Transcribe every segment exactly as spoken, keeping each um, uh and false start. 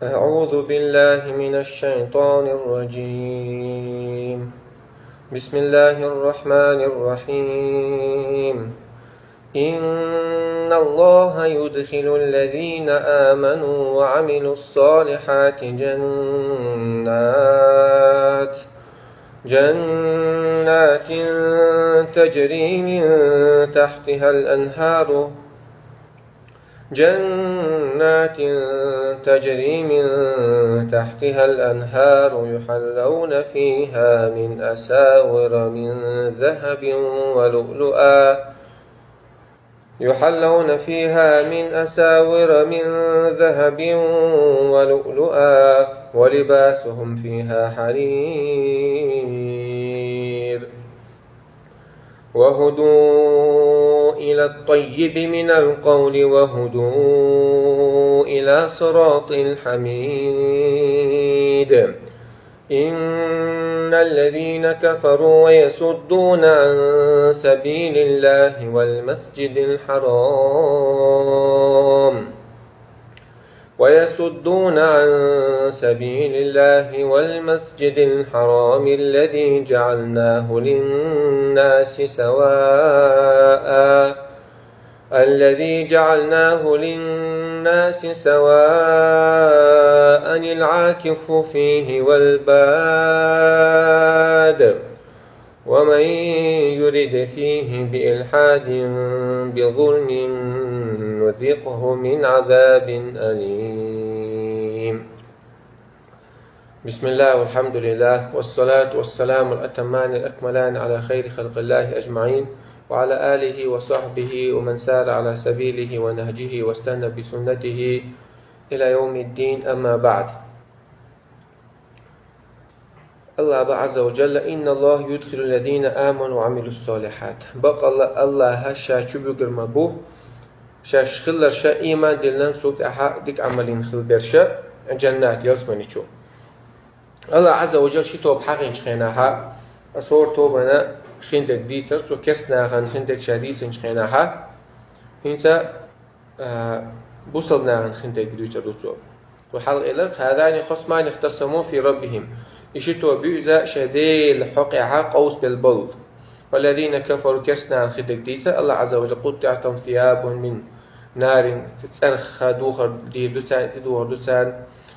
أعوذ بالله من الشيطان الرجيم. بسم الله الرحمن الرحيم. إن الله يدخل الذين آمنوا وعملوا الصالحات جنات جنات تجري من تحتها الأنهار جنات تجري من تحتها الأنهار يحلون فيها من أساور من ذهب ولؤلؤا يحلون فيها من أساور من ذهب ولؤلؤا ولباسهم فيها حرير. وهدوا إلى الطيب من القول وهدوا إلى صراط الحميد. إن الذين كفروا ويصدون عن سبيل الله والمسجد الحرام ويصدون عن سبيل الله والمسجد الحرام الذي جعلناه للناس سواء الذي جعلناه للناس سواء العاكف فيه والباد ومن يرد فيه بإلحاد بظلم نذقه من عذاب أليم. بسم الله والحمد لله والصلاة والسلام الأتمان الأكملان على خير خلق الله أجمعين وعلى آله وصحبه ومن سار على سبيله ونهجه واستنى بسنته إلى يوم الدين، أما بعد. Аллах баъ Азза ва Джалла: إن الله يدخل الذين آمنوا وعملوا الصالحات. Бакъалла Аллаха ша чубугар ма бу, шаш хилар ша иман диллан, цул тӀехьа дика Ӏамалин хилберша, джаннат, ялсмани чу. Аллах Азза ва Джалла ши тоба хьахинчу хенахьа, асор тобана хиндерг дийцар, цу кест нахана хиндерг ша дийцинчу хенахьа, хӀинца а, бусалба нахана хиндерг дуьйцур ду цо. Цо хьалха элира: هذان خصمان اختصموا في ربهم. И ши тоба ю иза шайн Делан хьокъехьа къовсабелла болу. فالذين كفروا, кест нахана хиндерг дийцар Аллах Азза ва Джалла: قطعت لهم ثياب من نار, цӀарах духар дийр ду царна, тӀедухур ду царна,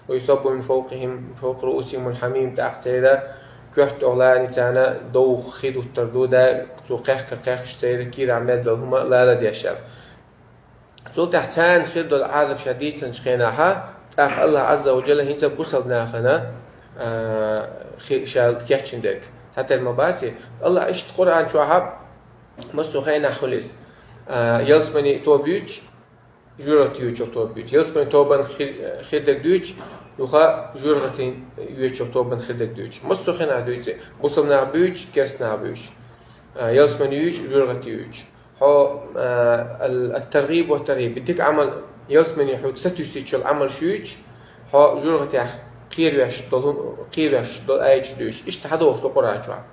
ويصب من فوقهم، فوق رؤوسهم الحميم, тӀаккха церан коьрта тӀехула царна довха хи дуттур ду, да, цо кхехка-кхехкаш церан кийрахь мел долу хӀума лала деш. Цул тӀаьхьа царна хир долу Ӏазап ша дийцинчу хенахьа, тӀаккха Аллах Азза ва Джалла хӀинца бусалба нахана, а, хи-, ша кечйина дерг. Цхьатера ма баций? Аллах иштта Къуръан чохьа массо а хенахь хуьлу иза. А, ялсмани тоба юьйцуш, жоьжахати йоьдучух тоба юьйцу. Ялсмани тобанна хи-, хир дерг дуьйцу, юха жоьжахатин йоьдучух тобанна хир дерг дуьйцу. Массо а хенахь дуьйцу: бусалба нах буьйцу, керста нах буьйцу. А, ялсмани юьйцу, жоьжахати юьйцу. Хьо, а, ал-, ат-таргӀиб ва таргӀиб. Дика Ӏамал, ялсмани хьоьга сатуьйсуш йолу Ӏамалш юьйцу, хьо жоьжахатех кхеравеш долу, кхеравеш долу аяташ дуьйцу. Иштта хьадогӀуш ду Къуръан чохь.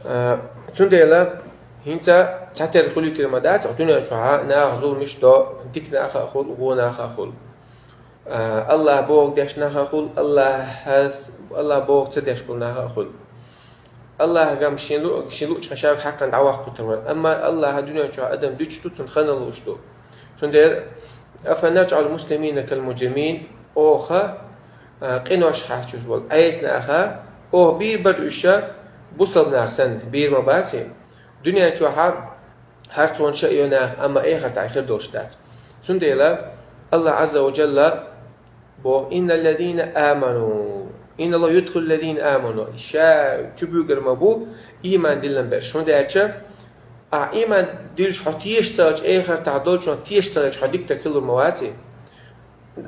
А, цундела хӀинца цхьатера хуьлуьйтур ма дац, дуьнен чохьа наха зуламаш до, дика нах а хуьлу, вон нах а хуьлу. А, Аллах бохург деш нах а хуьлу, Аллахьас, Аллах бохург ца деш болу нах а хуьлу. Аллахьа гам шен лу-, шен луъучу хьешарга хьаькхна дӀаваккхуьйтур вара. Амма Аллахьа дуьнен чохь адам дуьйцуш ду, цунна ханал лууш ду. Цундела: أفنجعل المسلمين كالمجرمين, оха, а, къинош хьаьрчаш волу Ӏеса наха, оха бийр бара уьш бусалба нах санна, бийр ма баций? Дуьнен чохьа хьарцонаш а йо наха, амма эхартахь хир долуш дац. Цундела Аллах Азза ва Джалла боху: إن الذين آمنوا، إن الله يدخل الذين آمنوا. Ша чубуьйгур ма бу ийман диллина берш. ХӀунда аьлча, ахь ийман диллаш хьо теша ца хилча, эхартахь долчунах теша ца хилча, хьо дика стаг хилур ма ваций?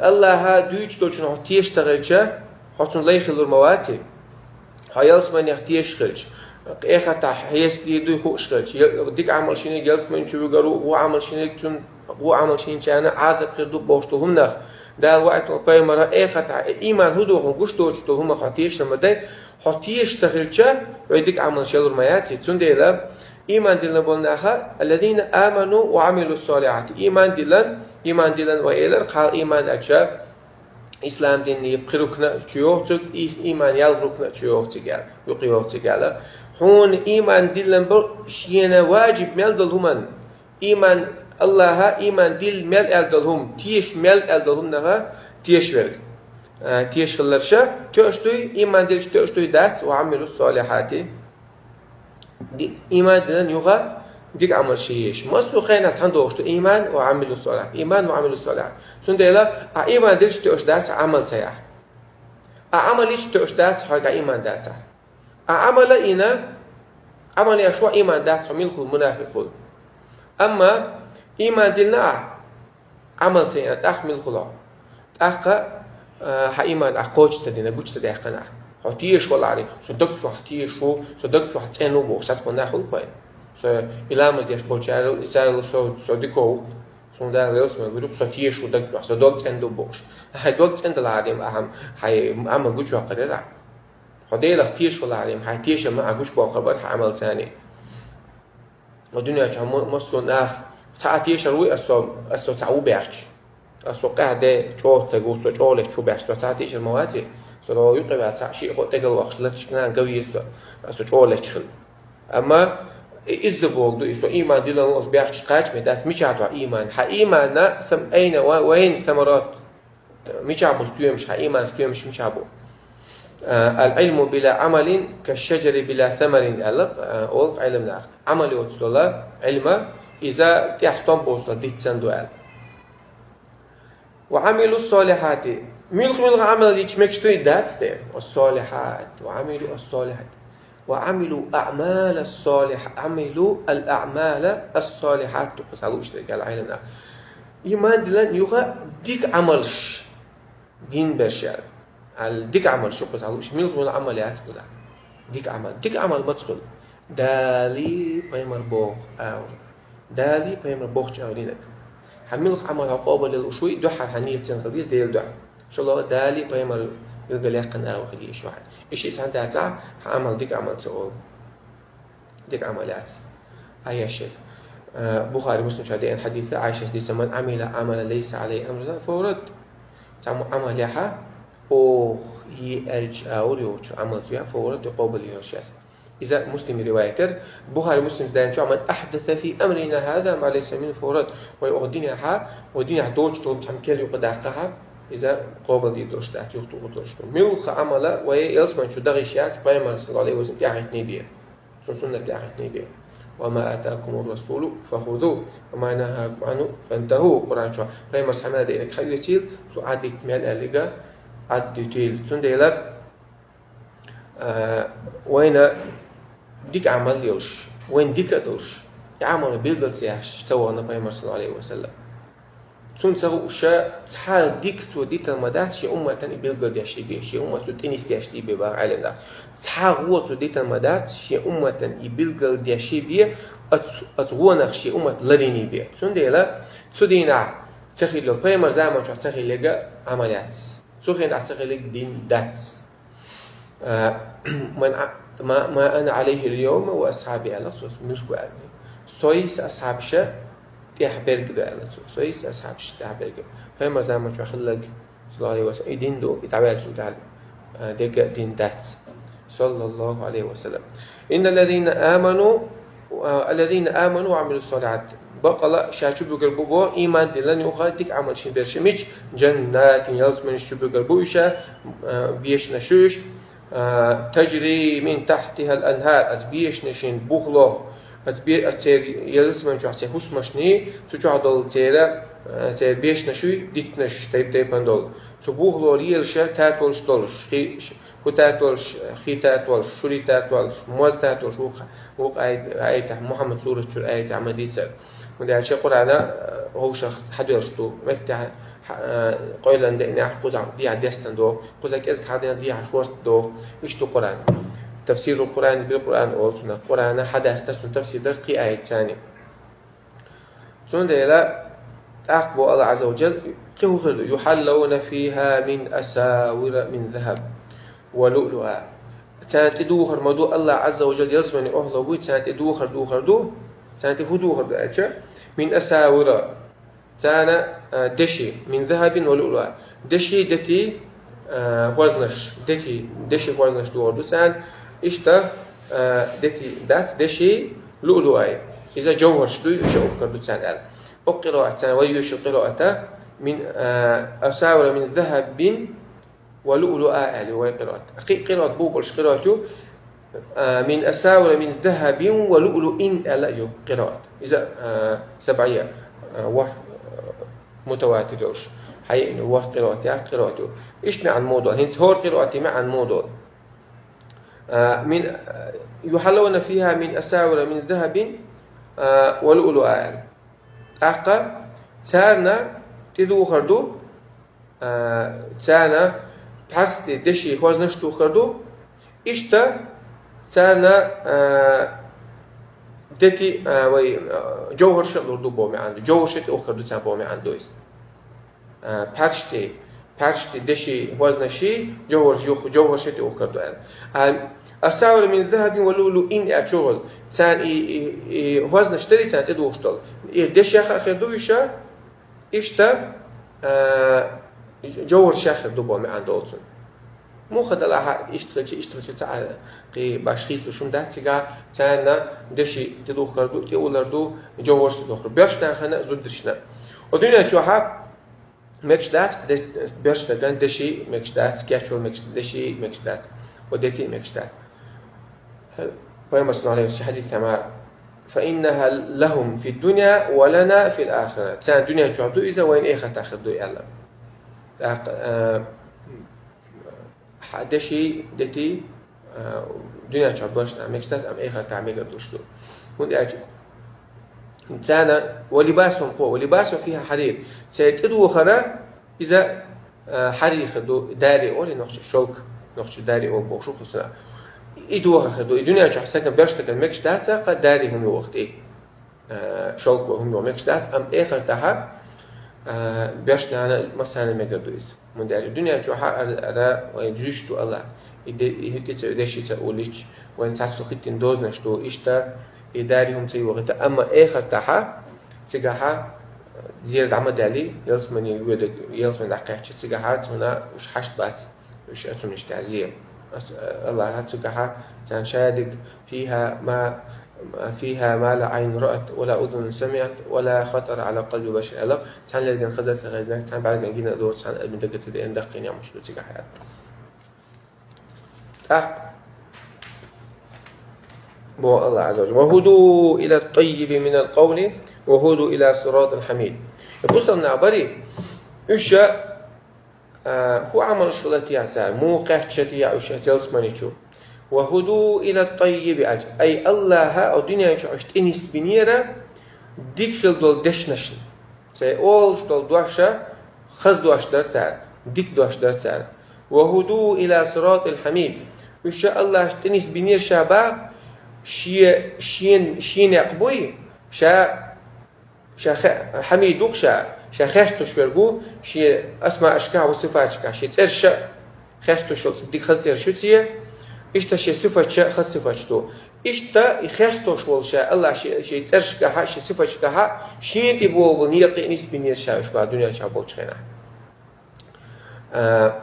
Аллахьа дуьйцуш долчунах хьо теша ца хилча, хьо цунна лай хилур ма ваций? Хьо ялсаманех тешаш хилча, эхартахь хьеса дийр дуй хууш хилча, я-, дика Ӏамал шиниг ялсамани чу вуьгур ву, ву Ӏамал шиниг цунна, ву Ӏамал шинчарна Ӏазап хир ду бохуш долу хӀуманах, Дала ваийтина пайхамара эхартахь, э, ийман хӀун ду хьуна гуш доцуш долу хӀуманах хьо тешаш ма дай, хьо тешаш ца хилча, вай дика Ӏамалш ялур ма яций. Цундела, ийман диллина болу наха, الذين آمنوا وعملوا الصالحات. Ийман диллина, ийман диллина вай элира, кхал ийман аьлча, ислам дин я пхи рукна чу йоагӀу цига, ис-, иман ялх рукна чу йоагӀу цига аьлла, юкъе йоагӀу цига аьлла. Хьуна иман диллина бар шена ваджиб мел долу хӀуманна. Иман Аллахьа, иман дилла мел аьлла долу хӀума, теша мел аьлла долу хӀуманах теша верг. А, теша хиларша, тоьаш дуй, иман диллича тоьаш дуй дац, ва амилу салихати. Ди-, иман диллина юха дика Ӏамал ши еш. Массо а хенахь цхьаьна догӀуш ду иман ва амилу салихат. Иман ва амилу салихат. Цундела, а иман диллича тоьаш дац, а Ӏамал ца яхь. А Ӏамал йича тоьаш дац, хьоьга а иман дацахь. А Ӏамала йина, Ӏамал еш ву иман дац, хьо мила хуьлу, мунафикъ хуьлу. Амма иман диллина ахь, Ӏамал ца йина, тӀаккха мила хуьлу хьо? ТӀаккха, а, хьан иман ахь кхочуш ца дина, гучу ца даьккхина ахь. Хьо теша валахьарий, со даг чохь теша ву, со даг чохь цӀена ву бохуш, сацхьа нах хуьлу кхойна. Со и ламаз деш болчарел, и царел со, со дика ву. Суна Дала вевса ма вуьллу, со теша ву даг чохь, со дог цӀена ду бохуш. Хьайн дог цӀена далахьарий, ахьа хьайн Ӏамал гучу ваккхар яра. Хьо Делах теша валахьарий, хьайн тешам ахь гучу боккхур бара хьан Ӏамал царний. Ва дуьнен чохь ма-, массо а нах цхьа а тешар вуй, ас со, ас со цхьа ву баьхча. Ас со къаьхьа де чӀогӀа стаг ву, со чӀогӀа летта чу баьхча, со цхьа а тешар ма ваций. Со юкъе вац, цхьа шиъ хо тӀегал вахча, латчканан ган веза со, ас со чӀогӀа летта хила. Амма и изза боху ду, и со иман диллина ву ас баьхча кхачаме дац, мичахь ду хьан иман? Хьан иманна сам-, айна ва-, вайн самарат? Мичахь бу стоьмаш, хьан иман стоьмаш мичахь бу? А, ал-Ӏилму била Ӏамалин каш-шаджари била самарин, аьлла, а, олу Ӏеламнаха. Ӏамал йоцуш долу Ӏилма, иза тӀехь стом боцуш долу диц санна ду аьлла. Ва Ӏамилу солихьати. Муьлха-муьлха Ӏамал йича мегаш дуй, дац те? Ас-солихьат. Ва Ӏамилу ас-солихьат. Ва Ӏамилу аъмала солихьа-, Ӏамилу ал-аъмала ас-солихьат, дукха ца лууш дерг аьлла Ӏеламнаха. Иман диллина юха дика Ӏамалш дин берш аьлла. Ал дика Ӏамалш юха ца лууш, муьлха-муьлха Ӏамал яц кхуза. Дика Ӏамал. Дика Ӏамал маца хуьлу? Дали пайхамар боху агӀор. Дали пайхамар бохучу агӀор динарг. Хьан муьлха Ӏамал хьо къобалъяла лууш вуй, дуьххьара хьан ният цӀена хила деза, Делан дуьхьа. ШолгӀа Дали пайхамар билгалъяьккхина агӀор хила йиш ю хьан. И шиъ цхьаьна дацахь, хьан Ӏамал дика Ӏамал ца олу. Дика Ӏамал яц. Ӏайшат. Э, Бухари, Муслим чохь деана хьадис, Ӏайшас дийцина: «Ман Ӏамила Ӏамалан лайса Ӏалайхи амруна, фа хӀува рад». Цхьаммо Ӏамал яхь, оха йи аьллачу агӀор йоцу Ӏамал ца яхь, фа хӀува рад, и къобалйина йолуш яц. Иза Муслима риваят яра. Бухари, Муслим деана чохь: «Ман ахьдаса фи амрина хӀаза ма лайса минху, фа хӀува рад». Вай оха динехь, вай динехь доцуш долу цхьамма кел юкъа даккхахь, иза къобалдийр долуш дац, юхатухур долуш ду. Муьлха Ӏамала вай ялсамани чу даха йиш яц, пайхамар, саллаллаху Ӏалайхи ва саллам, тӀаьхьахӀиттиний бен. Цуьнан суннат тӀаьхьахӀиттиний бен. «Ва ма атакумур расулу фа хузуху, ва ма нахакум Ӏанху фантаху». Къуръан чохь: «Пайхамар хьан мел динарг хьаоьцийла, цо Ӏадитта мел аьлларг Ӏаддуьтийла». Цундела, а, вайна дика Ӏамал йолуш, вайна дика а долуш, и Ӏамал билгал ца яхьаш ца вахана пайхамар, саллаллаху Ӏалайхи ва саллам. Цунна ца хууш, цхьа дика цо дитина ма дац, шен умматана и билгалдеш бен, шен уммат цо тӀе нисдеш бен, боху Ӏеламнаха. Цхьа гӀо цо дитина ма дац, шен умматана и билгалдеш бен, оцу, оцу гӀонах шен уммат ларйиний бен. Цундела цу дийнахь ца хилла йолу, пайхамар заман чохь ца хилларг Ӏамал яц. Цу хенахь ца хилларг дин дац. А, ман а-, ма, ма ана Ӏалайхи ал-йовма ва асхьаби, аьлла цо, муьлш бу аьлла. Сой, сан асхьабаша тӀехь берг ду, аьлла цо. Сой, сан асхьабаша тӀехь берг ду. Пайхамар заман чохь хилларг, саллаллаху Ӏалайхи ва саллам, и дин ду, и дӀаваьллачул тӀаьхьа, а, дерг а дин дац. Саллаллаху Ӏалайхи ва саллам. Инна аллазина аману, а, аллазина аману ва Ӏамилу салихьат. Бакъала ша чу буьгур бу боху, иман диллина юха дика Ӏамал шен берш мича, джаннатин, ялсаманиш чу буьгур бу уьш, а, бешнаш ю уьш, а, таджри мин тахьтихал анхар, оцу бешнашин бухлох, оцу бе-, оцу церан ялсамани чохь церан хӀусамашний, цу чохь долу церан, а, церан бешнаш ю, диттанаш тайп-тайпана долу. Цу бухло лелаш татолаш долуш, хи-, ш-, хӀу татолаш, хи татолаш, шури татолаш, моз татолаш, вукху, вукху аят-, аятехь, Мухьаммад сурат чуьра аятехь ма дийцара. ХӀунда аьлча Къуръана, э, вовшах хьадоьллуш ду. Меттехь, хьа-, э, къойлан деънехь кхузахь дехьа дестан доху, кхузахь кӀезиг хьадеъна дехьа шорта доху. Иштта ду Къуръан. Тафсирул Къуръан бил Къуръан олу цунах. Къуръана хьадастар цунна тафсир дар кхин аят царний. Цундела тӀаккха бо Аллах Азза ва Джал, кхин хӀун хир ду? «Юхьаллавна фиха мин асавира мин захаб ва луълуа». Царна тӀе духар ма ду, Аллах Азза ва Джал ялсамани охьало буй, царна тӀе духар духар ду. Царна тӀе хӀун духар ду аьлча? Мин асавира. Царна, а, деши, мин захабин ва луълуа. Деши, дети, а, хӀознаш, дети, деши хӀознаш догӀур ду царна. Иштта, а, дети дац, деши луълуай. Иза жовхӀарш ду, иша ухкар ду царна аьлла. Укх къираат царна, ва юшил къираата, мин, а, асавира мин захабин ва луълуа аьлла ю вай къираат. Кхы къираат бу болуш къираат ю, а, мин асавира мин захабин ва луълуин аьлла ю къираат. Иза, а, сабъия, а, ва, а, мутаватир йолуш. Хьайина ва къираат, я къираат ю. Ишт маьӀан модол. ХӀинца хӀор къираати маьӀан модол. А, мин, а, юхьаллавна фиха мин асавира мин захабин, а, ва луълуа аьлла. ТӀаккха царна тӀедухар ду, а, царна пхьарсти деши хӀознаш тухар ду, иштта царна, а, дети, а, вай, а, жовхӀарша лур ду бо маьӀан ду, жовхӀарша тӀеухкар ду царна бо маьӀан ду иза. А, пхьаршти, пхьаршти деши хӀознаши, жовхӀарш юх, жовхӀарша тӀеухкар ду аьлла. А, асавира мин захабин ва луълуин аьлла чугӀал, царна и, и, и хӀознаш дари царна тӀедухуш долу. И дешех а хир ду иша, Иштта, а, жовхӀаршех хир ду бо маьӀан долу цунна. Муха дала хьа иштта хилча, иштта хилча ца а кхи баш хийцалуш хӀума дац цигахь, царна деши тӀедухкар ду, тӀеулар ду, жовхӀарш тӀедухкар. Боьршна хана, зуддашна. О дуьнен чохьа мегаш дац, де-, боьршна ган деши мегаш дац, кечвал мегаш, деши мегаш дац, о дети мегаш дац. Пайхамар саллаллаху алейхи ва саллям хьадис тамар: «Фа иннаха лахум фи дуня ва лана фил ахира». Царна дуьнен чохь ду иза, вайн эхартахь хир ду аьлла. ТӀаккха, а, хьа-, деши, дети, а, дуьнен чохь башна мегаш дац, ам эхартахь мегар душ ду. ХӀунда аьлча царна ва либасум кхо, ва либасум фиха хьарир. Церан тӀедухара иза, а, хьарир хир ду, дари олу нохча шелк, нохча дари олу бохуш ву кхузара. И дохар хир ду. И дуьнен чохь стаган, беш стаган мегаш дац, кха дари хӀума йоху тӀе. А, шелк бо хӀума йоху мегаш дац, амма эхартахьа, а, беш нана массарна мегар ду иза. Мунда аьлча дуьнен чохь ара, ара вайн зуьйш ду Аллах. И де-, и хӀуьттица, и дешица улич, вайн цхьацца хӀиттина дозанаш ду, иштта, и дари хӀума ца йохийта, амма эхартахьа, цигахьа, зер дӀа ма даьлли, ялсамани воьдург, ялсамани дӀакхаьчча, цигахьа цунна уьш хьашт бац, уьш оцуннаш тӀехь зер. Ас-, Аллаха цигахьа царна шадиг: «Фиха ма, фиха ма ла Ӏайн раат, ва ла узун самиат, ва ла хатара Ӏала къалби башар», аьлла, цхьана лерган хаза ца хезнарг, цхьана бӀаьрган гина а доцу, цхьана адаман дага ца деана даккхий неӀмаш ду цигахьа. ТӀаккха боху Аллах Азза ва Джалла: «Ва худу ила таййиби минал къавли, ва худу ила сиратил хьамид». Бусалба нах барий, уьш, а, хӀун Ӏамалш хилла те цара, муха кхаьчча те уьш ялсамани чу? «Ва худу ила таййиби», аьлча, ай Аллаха, о дуьнен чу уьш тӀе нисбинера дика хила долу дешнашна. Сайн олуш долу дош а хаза дош дара цара, дика дош дара цара. «Ва худу ила сиратил хьамид». Уьш Аллаха тӀе нисбинера ша баха, шен, шен, шен некъ буй, ша, ша хе-, хьамид ву ша, ша хестуш верг ву, шен асмаашкахь ва сифаташкахь, шен цӀерша хестуш йолу дика хаза цӀераш ю церан, иштта шен сифатша хаза сифаташ ду. Иштта и хестуш волу ша Аллах шен, шен цӀерашкахьа, шен сифаташкахьа, шен тӀе боху некъе нисбинера ша уьш баха дуьнен чохь болчу хенахь. А,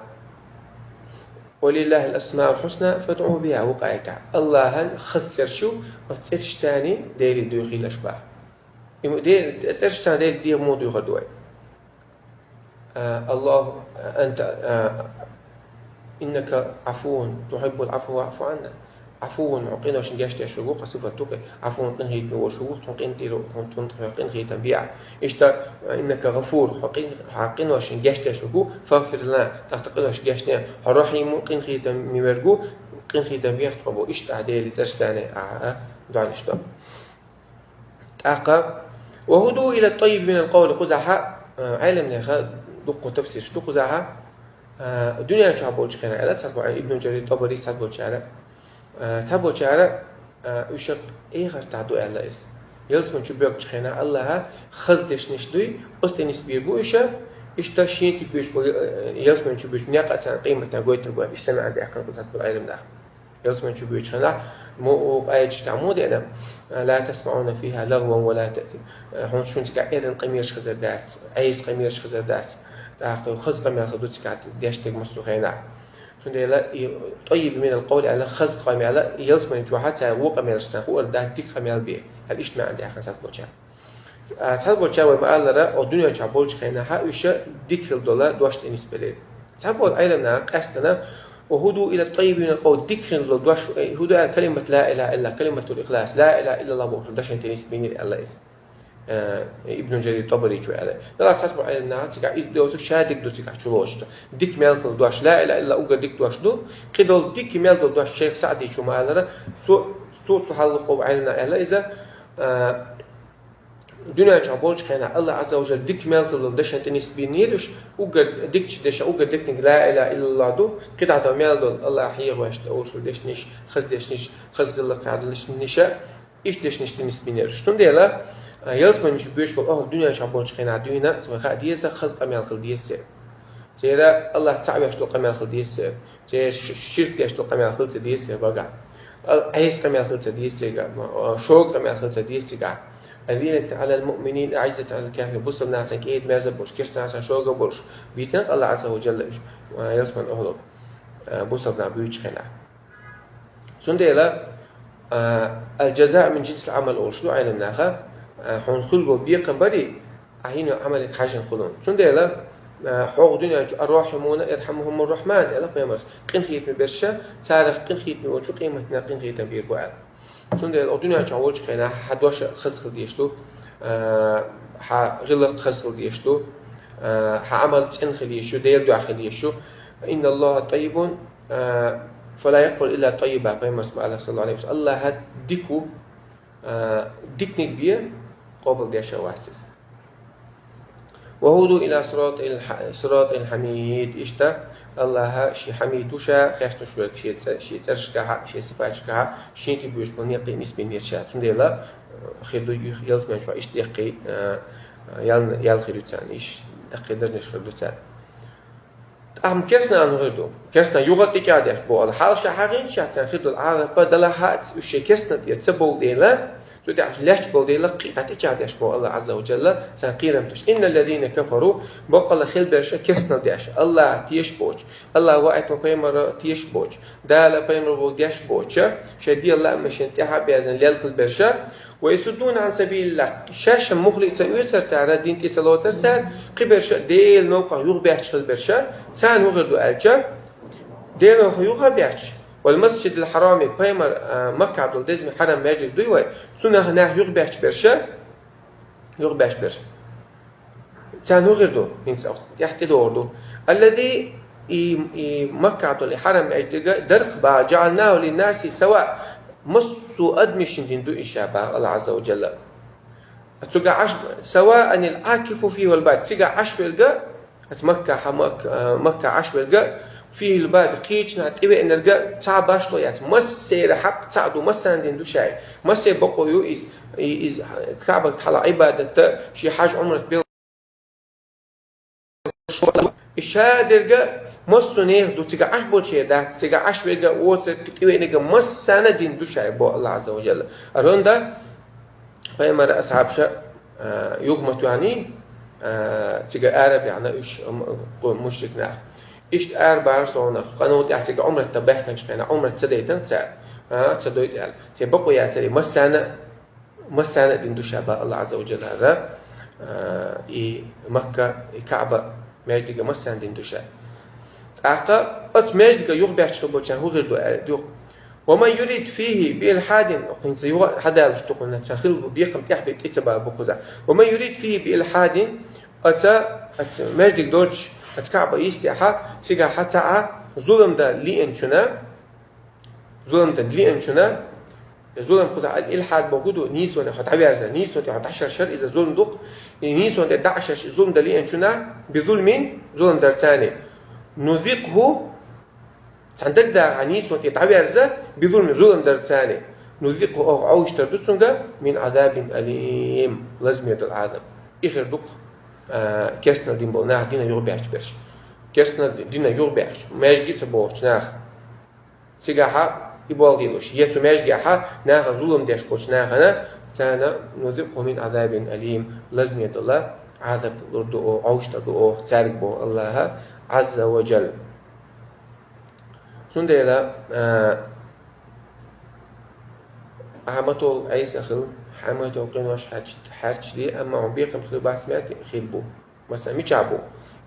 «Ва лиллахил асмаул хьусна фадъу биха», вукъа аятехь. Аллахьан хаза цӀераш ю, оцу цӀерашца Деле дуьйхийла аша баха. И мо-, Де-, цӀерашца Деле дехар муха дуьйхур ду вай? А, Аллаху, анта, а, иннака Ӏафувун тухьиббул Ӏафва фаъфу Ӏанна. Ӏафувун, хьо къиношна гечдеш верг ву, кху сифат ду кхин. Ӏафувун, къинхетаме волуш ву, тхуна къинтӀера, тхуна, тхуна къинхетам бехьа. Иштта, а, иннака ГӀафур, хьо къин-, хьо къиношна гечдеш верг ву, фагъфир лана, тӀаккха къиношна гечде. Хьо Рахьиму, къинхетаме верг ву, къинхетам бехьа тхо бу. Иштта ахь Деле цӀерашца а, а, дуьнаш ду. ТӀаккха: «Ва худу ила таййиб минал къавли», кхузахьа, а, Ӏеламнеха дуккха тафсирш ду кхузахьа, а, дуьнен чохь болчу хенахь аьлла, цхьаболчара, Ибн Жарир ТӀабари, цхьаболчара, а, цхьаболчара, а, уьш эхартахь ду аьлла иза. Ялсамани чу боьгчу хенахь Аллаха хаза дешнаш дуй, оцу тӀе нисбийр бу уьш, иштта шен тӀе боьгчу, а, ялсамани чу боьгчу некъа царна къематдийнахь гойтур бу, иштта маьӀна даьккхина кхузахьа цхьаболу Ӏеламнаха. Ялсмани чу боьдучу хенахь, мо-, о, къайчу тӀехь мо деана: «لا تسمعون فيها لغوا ولا تأثيما». Э, хьуна шуна цигахь эрна къамелаш хезар дац, Ӏеса къамелаш хезар дац. ТӀаккха хаза къамел хир ду цигахь деш дерг массо а хенахь. Цундела и «طيب من القول» аьлла, хаза къамел, ялсмани чохь цара вон къамелаш царна хуур дац, дика къамел бен. Аьлла, иштта маьӀна даьккхина цхьаболчара. А, цхьаболчара вай ма-аллара, о, дуьнен чохь болчу хенахь уьш дика хила долу дош тӀе нисбелира. Цхьаболу Ӏеламнаха къаьстина: «وهدوا إلى الطيب من القول», дика хила долу дош, э, «هدوا إلى كلمة لا إله إلا الله، كلمة الإخلاص، لا إله إلا الله» бохучу дашна тӀе нисбийнира аьлла иза. Э, Ибн Жарир ТӀабаричо аьлла. Делахь цхьаболу Ӏеламнаха цигахь иза доцург шадерг ду цигахь чулоцуш. Дика мел хила дош, ла илаха иллаллах уггар дика дош ду, кхидолу дика мел долу дош, шайх СаӀдичо ма-аллара, цо, цо цу хьалха Ӏеламнаха аьлла иза, э, дуьнен чохь болчу хенахь Аллах Азза ва Жалла дика мел хила долу дашна тӀе нисбийнера уьш, уггар дикачу дешан, уггар диканиг ла илаха иллаллах ду, кхидӀа дан мел долу Аллах хьехавеш тӀе олуш дешнаш, хаза дешнаш, хаза гӀиллакх кхаьдалаш ниша, иштта дешнаш тӀе нисбийнера уьш. Цундела, а, ялсмани чу боьдуш болу ахӀла дуьнен чохь болчу хенахь дуьйна, цо хаа деза, хаза къамел хила деза церан. Церан Аллах цхьаъ веш долу къамел хила деза церан. Церан ш-, ширк деш долу къамел хила ца деза церан багахь. Ал-, Ӏеса къамел хила ца деза цигахь, м-, а, шога къамел хила ца деза цигахь. «أذلة على المؤمنين، أعزة على الكافرين». Бусалба нахана кӀеда-мерза болуш, керста нахана шога болуш, бийцина Аллах Азза ва Жалла уьш, а, ялсмани ахӀлу, а, бусалба нах буьйцучу хенахь. Цундела, а, «الجزاء من جنس العمل» олуш ду Ӏеламнаха, а, хьуна хуьлу болу бекхам барий, ахь йина Ӏамале хьаьжжина хуьлу. Цундела, а, хьо дуьнен чу «الراحمون يرحمهم الرحمن» аьлла пайхамарс, къинхетаме берш, царах къинхетаме волчо къематдийнахь къинхетам бийр бу аьлла. Цундела, о, дуьнен чохь волчу хенахь хьан дош хаза хила дезаш ду, а, хьан гӀиллакх хаза хила дезаш ду, а, хьан Ӏамал цӀена хила езаш ю, Делан дуьхьа хила езаш ю. «إن الله طيب, а, فلا يقبل إلا طيبا», пайхамарс ма-аллара, саллаллаху Ӏалайхи ва саллам. Аллаха дика ву, а, диканиг бен къобалдеш вац иза. «وهدوا إلى صراط الح-, صراط الحميد». Иштта Аллаха шен хьамид ву, ша хестош верг, шен цӀе-, шен цӀерашкахь, шен сифаташкахь, шен тӀе боьдуш болу некъий нисбийнера ша. Цундела, э, хир ду юха ялсмани чохь иштта даккхий, э, ял-, ял хир ю царна, иштта даккхий даржаш хир ду царна. Амма керстанан хӀун хир ду? Керстанан юха тӀечӀагӀдеш бу Аллах. Хьал ша хьахийна ша царна хир долу Ӏазап, далахь а уьш шайн керстанан тӀера ца бовлу дела, цу тӀехь лаьтташ болу дела, кхин а тӀечӀагӀдеш бу Аллах Азза ва Жалла царна кхерам таш. «إن الذين كفروا», баккъалла хила берш а керстанал деш, Аллах тешаш боцуш, Аллах ваийтина пайхамар тешаш боцуш, Дала пайхамар ву деш боцуш, шайн дегӀан лаамашна тӀаьхьа а баьзна лелхала берш а, «ويصدون عن سبيل الله». Шаьш-м муххале а ца оьцур цара, дин тӀе ца лоцур цара, кхин берш а Делан новкъах юхабаьхкаш хила берш а, царна хӀун хир ду аьлча, Делан новкъах юхабаьхкаш, «والمسجد الحرام», пайхамар, а, Маккахь долу деза хьарам маьждиг дуй вай, цунах нах юхабаьхкаш берш а, юхабаьхкаш берш а. Царна хӀун хир ду? ХӀинца тӀаьхьа тӀедогӀур ду. «الذي», и, и Маккахь долу и хьарам маьждиг а дарх бахьа, «جعلناه للناس سواء», массо а адамашна дина ду и ша бахьа Аллах Азза ва Жалла. Цуьнга Ӏаш, «سواء العاكف فيه والباد», цига Ӏаш верг а, аса Маккахь, Мак-, а, Маккахь Ӏаш верг а, «فيه والباد», кхечу наха тӀевеанарг а цхьа башхо яц. Массеран хьакъ цхьаъ ду, массарна дина ду шаьш. Массеран бакъо ю иза, и-, иза Каъбат хьала Ӏибадат а, шен хьаж Ӏумрат бел И ша дерг а массо а нехан ду, цига Ӏаш болчеран дац, цига Ӏаш верг а, оцу тӀевеанарг а массарна дина ду шаьш боху Аллах Азза ва Жалла. ХӀунда пайхамар асхьабаш а, а, юха ма тоьхний, а, цига ара а баьхна уьш, м-, мушрик нах. Иштта ара бахара совнах, къанал тӀехь цига Ӏумрат дан баьхкинчу хенахь, Ӏумрат ца дайтина цара, а, ца дойту аьлла. Церан бакъо яцара, массарна Массарна а дина ду шаьш боху Аллах Азза ва Жалла, а, и Макка, и Каъба, маьждиг а массарна дина ду шаьш. ТӀаккха оцу маьждига юхабаьхкаш хила болчарна хӀун хир ду аьлла, юха: «ومن يرد فيه بإلحاد», хӀинца юха хьадалуш ду кхунна, царна хила бу бекхам тӀехь бен тӀе ца бала бу кхузахь. «ومن يرد فيه بإلحاد», оцу, оцу маьждиг долчу, оцу Каъба йистехьа, цигахь цхьа а зулам дан лиъначунна, Зулам дан лиъначунна, зулам кхузахь аль-илхьад бохург ду, нийсонан тӀе хьо дӀаверзар, нийсонан тӀе хьо дӀашершар, иза зулам ду-кх, и нийсонан тӀе дӀашерш, зулам дан лиъначунна, «بظلم», зулам дарца, «نذقه», цхьана дагадогӀу нийсонан тӀе дӀаверза, «بظلم», зулам дарца, «نذقه», оха Ӏовшуьйтур ду цуьнга, «من عذاب أليم», лазаме долу Ӏазап. И хир ду-кх, а, керстанал дина болу нах дина юхабаьхкаш берш. Керстанал дина юхабаьхкаш, маьждиге а ца богӀучу наха. Цигахьа И болх лелош. Я цу маьждигехьа наха зулам деш болча нахана, царна нузикъхум мин азабин алим, лазаме дола Ӏазап лур ду оха, Ӏовшийтар ду оха цаьрга боху АллахӀа Ӏазза ва Джалла. Цундела, а, Ахьа матол Ӏеса хила, хьан матол къинош хьарч-, хьарчде, амма хьуна бекхам хила бац меттиг хила бу. Масала, мичахь бу?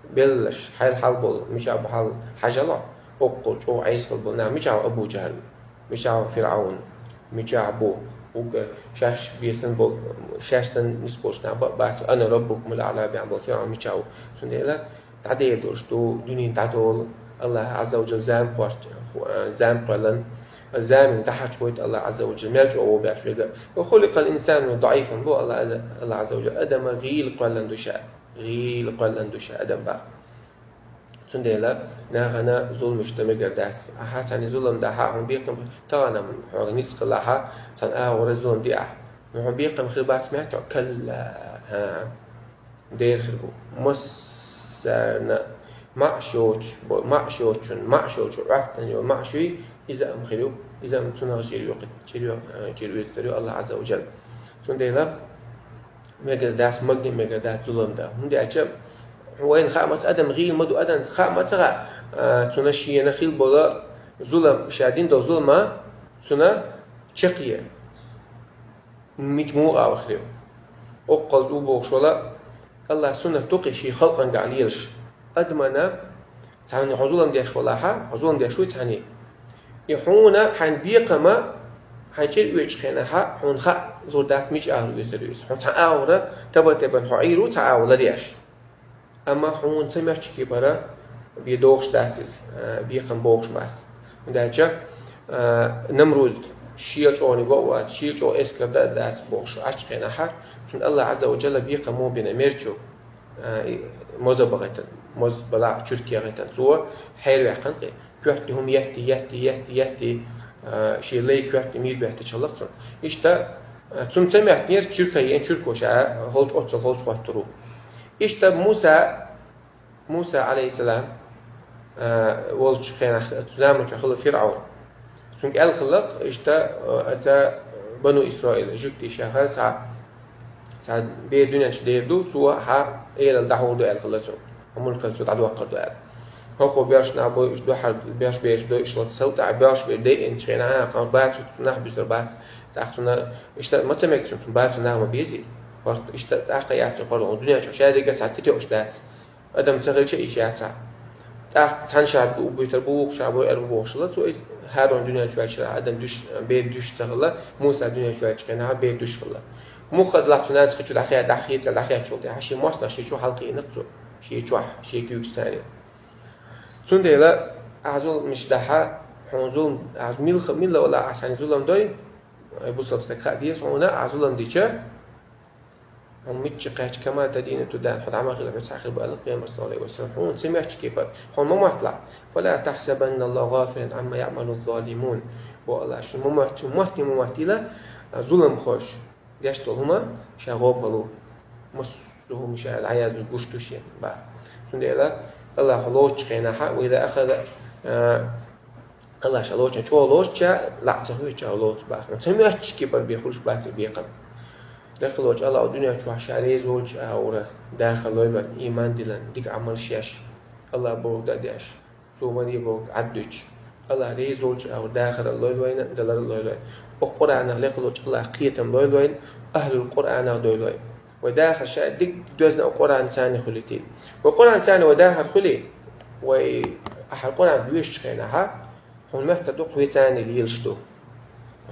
Беллаш, хьайл хьал болу, мичахь бу хьал хьажало, оккхул чӀогӀа Ӏеса хила болу нах, мичахь ву Абу Джахьл, мичахь ву ФирӀавн, мичахь бу, уггар шаьш бесан болу, шаьш санна нисболуш нах ба-, бац, ана раббукумул аъла бехьан болу ФирӀавн мичахь ву? Цундела, дӀадер долуш ду, дуьнен дӀадолу, АллахӀа Ӏазза ва Джалла зама кхоьрч-, зама кхоьллан, заманна дӀахьарчавойту АллахӀа Ӏазза ва Джалла, мел чӀогӀа ву беш верг. Ва хуликъал инсану даӀифан, бо АллахӀа, АллахӀа Ӏазза ва Джалла, адама гӀийла кхоьллан ду ша, гӀийла кхоьллан ду ша адам бах. Цундела нахана зуламаш дан мегар дац. Ахьа цхьанне зулам дахьа, хьуна бекхам, тахана хьуна ницкъ хилахьа, цхьана агӀора зулам диахьа. Ну хьуна бекхам хила бац меттиг, калла, хӀа. Дера хир бу. Массарна маӀаш йоцуш бо-, маӀаш йоцучун, маӀаш йолчу Ӏоьттина йолу маӀаш юй, иза ам хир ю, иза ам цунах чир ю, чир ю, э, чир везар ю АллахӀа Ӏазза ва Джалла. Цундела мегар дац, магни мегар дац зулам дан. ХӀунда аьлча вайна хаа маца адам гӀийла ма ду, адам хаа маца гӀа, э, цуьнан шена хила болу зулам, ша дина долу зулама, цуьнан чекхъе. Мича муха а вахле. Оккхал ду бохуш вала, АллахӀа суннат ду кхин шен халкъангахь лелаш. Адамана цхьанне хьо зулам деш валахьа, хьо зулам деш вуй цхьанне. И хьуна хьайн бекхама, хьайн чӀир оьцучу хенахьа, хьуна хаа лур дац мича агӀор оьцур ю иза. Хьуна цхьа агӀора таба-табан хьо Ӏийр ву цхьа агӀор ларъеш. Амма хьуна ца моьттучу кепара бен догӀуш дац иза, а, бекхам богӀуш бац. ХӀунда аьлча, а, Намруд шен чӀогӀаниг вац, шен чӀогӀа эскар дан а дац бохуш Ӏачу хенахьара, цунна АллахӀа Ӏазза ва Джалла бекхам муха бина мерчу, а, и моза бахийтина, моз балакъ чуьрк яхийтина, цо хьерваьккхина кхин. Коьртте хӀума етти, етти, етти, етти, а, шен лай коьртте мийра беттачу хӀаллакх цунна. Иштта, а, цунна ца моьттинера чуьрка еана, чуьрко ша холчу оццул холчу хӀоттур ву. Иштта Муса, Муса, алейхиссалам, а, волчу хенахь, цу заманчохь хилла ФирӀавн. Цуьнга аьлла хиллакх, иштта, а, ца Бану Исраил, жуьгтий шахар, цхьа Цхьа бер дуьнен чу дер ду, цо хьан элал дӀахьур ду аьлла хилла цунна. Хьан мулкал цо дӀадоккхур ду аьлла. ХӀокхо боьрша нах бой, уьш дуьхьал боьрша бераш дой, уьш лаца салтӀа боьрша бер дайинчу хенахь, а, кхин бацо цу нах буьсур бац. ТӀаккха цунна, иштта ма ца мега цунна, цунна бацо нах ма безий. ХӀорд иштта тӀаккха яц цо паргӀат, дуьнен чохь шадерга цхьа тӀетоьуш дац. Адам ца хилча, иша яцахь. ТӀаккха цхьана ша бу-, буьйтар бу, вукху ша бой, ара бу бохуш хилла цо иза. ХӀара дуьнен чу ваьлча адам дуьш, бер дуьш ца хилла, Муса дуьнен чу ваьлча хенахь бер дуьш хилла. Мухха далахь цу нацкхи чу дӀахе-, дӀахеца, дӀахечул тӀаьхьа шен мостагӀ шен чу хьалкхийна цо, шен чохь, шен куьйгаш царна. Цундела, ахьа зуламаш дахьа, хьуна зулам, ахьа милха-, милла вала ахьа санна зулам дой, ай бусалба стаг хаа деза хьуна, ахьа зулам дича, Хьуна мичча кхаьчча, кама тадину тудан, хьо дӀа ма хила, хьо цхьаъ хир бу аьлла Пайхамар, саллаллаху алейхи ва саллям. Хьуна ца моьттучу кепара, хьуна ма мотталахь. Фала тахсабанна Аллаха гафилан амма яъмалу залимун. Бо Аллах, шуна ма моьтту, моттий ма моттийла, а, зуламхоша деш долу хӀума ша гӀопал ву. Массо а хӀума ша дӀаязду гуш ду шена, бах. Цундела Аллах лоцучу хенахьа, ва иза ахаза, а, Аллах ша лоцучу, чӀогӀа лоцуча, лаьа ца хуьйцуча лоцу бах. Ца моьттучу кепара бен хуьлуш бац и бекхам. Лекхалочу Аллах дуьнен чохь ша реза волчу агӀора дахар лойла вайна, иман дилан, дика Ӏамалш еш, Аллах бохург дан деш, цо варе бохург Ӏад дуьтуш. Аллах реза волчу агӀора дахар а лойла вайна, далар а лойла вайна. Оха Къуръанах лекхалочу Аллах кхетам лойла вайна, ахӀлул Къуръанах дойла вайна. Вай дахар ша диг доьзна а Къуръан царна хуьлий те. Вай Къуръан царна вай дахар хуьлий, вай ахьа Къуръан доьшучу хенахьа, хьуна моьттар ду, кхо царна лелаш ду.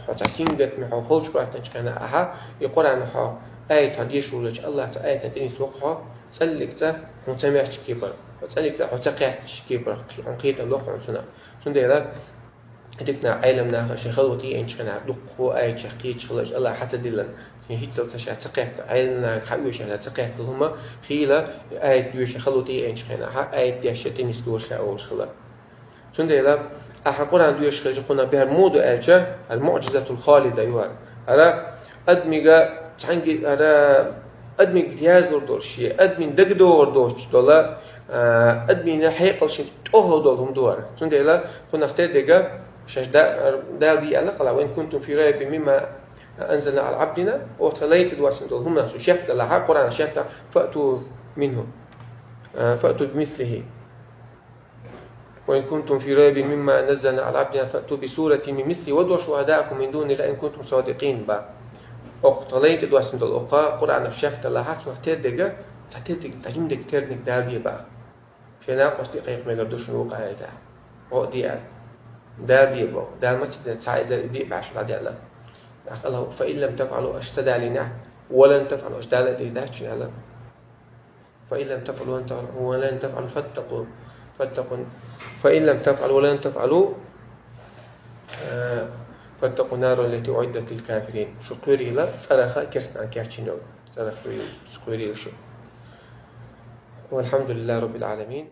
Хьо цхьа сингаттаме хьо холчу хӀоьттинчу хенахьа, и Къуръан хьо аят хьо дешволучу Аллах цхьа аятна тӀе нисвоккху хьо, цӀаллиг цӀа хьуна ца моьттучу кепара, хьо цӀаллиг цӀа хьо ца кхеттачу кепара, хьуна кхетам ло хьуна цунах. Цундела, дикна Ӏелам наха шайн халват еанчу хенахь, дуккха аятех кхеташ хилла, Аллах хьа ца диллина, шен хӀинццалц ша ца кхетта, Ӏелам наха хьа оьшуш ца кхетта хӀума, хийла аят доьшуш халват еанчу хенахь, аят деш тӀе нисдора ша олуш хилла. Цундела, ахьа Къуръан доьшуш хилча, кхунах бер муха ду аьлча, хӀара муъжизатул халида ю хӀара. ХӀара адамига цхьаьнгге, хӀара адамига язлур долуш, шен адамийн дагадогӀур доцуш долу, а, адамийн хьекъал шен тӀехула долу хӀума ду хӀара. Цундела, кхунах тера дерг, Шаьш да-, Дала дийцар къала: «وإن كنتم في ريب مما أنزلنا على عبدنا», оха тха лай тӀа доссийна дола хӀама шуга шек далахь, Къуръан шек далахь, «فأتوا منه», э, «فأتوا بمثله». «وإن كنتم في ريب مما نزلنا على عبدنا فأتوا بسورة من مثله وادعوا شهداءكم من دون الله إن كنتم صادقين» ба. Оха тха лай тӀа доссийна дола оха Къуръан шек далахь, цох тера дега, цхьа тера дега, цхьа жима дега тера дега Дала де бах. Шоай накъостий кхайкха мегар ду шуна вукху аята. Гӏо а де а. Дала де боху. Дала мацийта цхьа эзар диъ бӀаьш дӀадаьлла. Нах ала: «فإن لم تفعلوا», аша ца далийнехь, «ولن تفعلوا», аша Дала а дийр дац шуна аьлла. «فإن لم تفعلوا ولن تفعلوا، ولن تفعلوا فاتقوا، فاتقوا، فإن لم تفعلوا ولن تفعلوا، э, فاتقوا النار التي أعدت للكافرين». Шу кхоьрийла цӀарах керстанашна кечйина йолу. ЦӀарах кхоьрийла, кхоьрийла шу. والحمد لله رب العالمين.